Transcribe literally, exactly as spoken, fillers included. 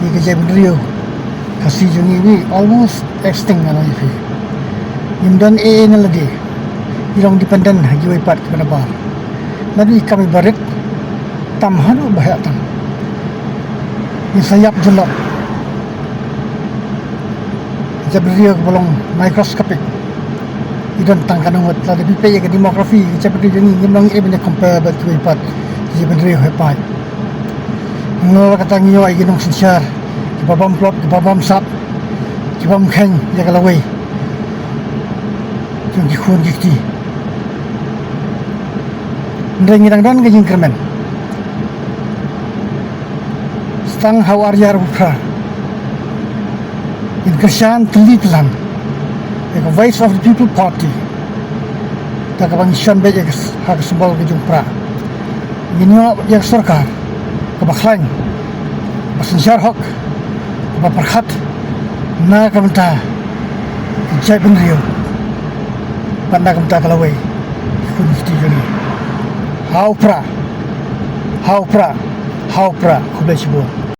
Ïa ka jaitbynriew Khasi jong ngi almost extinct, nga ong ïa phi. Ngim don ei ei na lade. Ngi long dependent ha kiwei pat kiba nabar. Naduh i kam iba rit tam haduh ba heh tam, ngin sa ïap jyllop. Jaitbynriew kaba long microscopic. I don tang katno ngut, lada phi peit ïa ka demography ka jaitbynriew jong ngi, ngim long ei ei ban compare bad kiwei pat ki jaitbynriew ha paid. Ngi la kata ngi ïoh ïa ki nongsynshar kiba bam plot, kiba bam sap, kiba bam kheiñ ïa ka lawei jong ki khun ki kti. Hynrei ngi dang don ka jingkyrmen. Sa tang ha u ar hajar arphew phra ngin kyrshan tylli tyllan ïa ka Voice of the People Party, da kaba ngi shon beit ïa ka s-, ha ka symbol ka jong u prah. Ngin ïoh ïa ka sorkar kaba khlaiñ, kaba synshar hok, kaba pyrkhat na ka bynta ka jaitbynriew bad na ka bynta ka lawei ki khun ki kti jong ngi. Ha u prah, ha u prah, ha u prah. Khublei shibun.